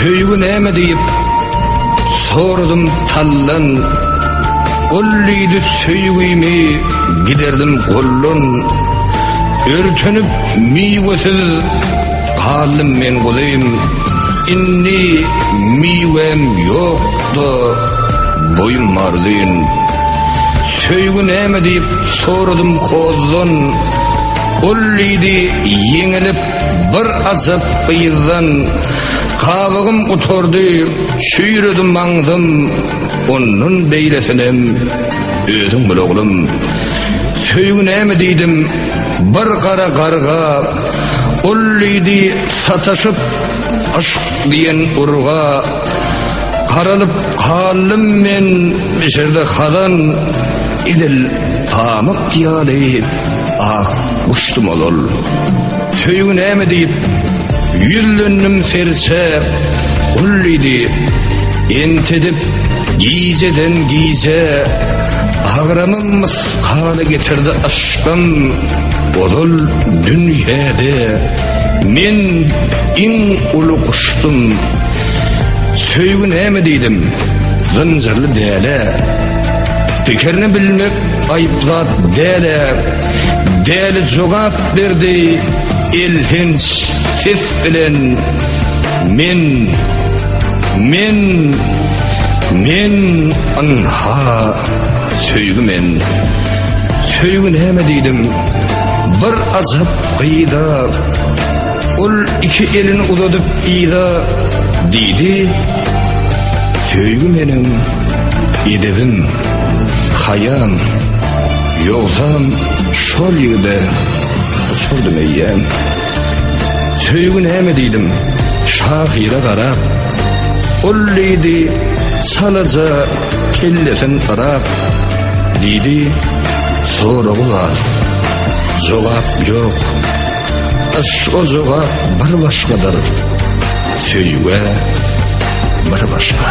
Söýgi näme diýip, soradym taldan. Ol diýdi söýgimi giderdim goldan. Örtenip miwesiz galdym men guzym. Indi miwäm ýok-da, boýum bar uzyn. Söýgi näme diýip, soradym hozdan. Ol diýdi ýeňilip Bir ajap yzdan gabygym gutardy, çüýredi maňzym, ondan beýlesinem özüň bil oglum. Söýgi näme diýdim, bir gara garga, ol diýdi sataşyp yşk diýen urga, garalyp galdym men bişirdi hazan, edil pamyk ýaly ak guşdum ozal. Söýgi näme diýip, ýüzlendim serçe, Ol diýdi, entedip gijeden gije, Agramym mysgala getirdi yşkym, Ozal dünýäde men iň uly guşdum. Söýgi näme diýdim, zynjyrly dälä, Pikirini bilmek aýyp zat dälä. Däli jogap berdi elhenç ses bilen, Men, men, men, ynha, söýgi men. Söýgi näme diýdim, bir ajap gyza, Ol iki elini uzadyp yza, diýdi, Söýgi meniň edebim, haýam. Ýogsam şol ýigide uçurdym eýýäm. Söýgi näme diýdim, şahyra garap. Ol diýdi, çalaja kellesin yrap. Diýdi, soragy bar, jogap ýok. Yşga jogap bir başgadyr, söýgä bir başga.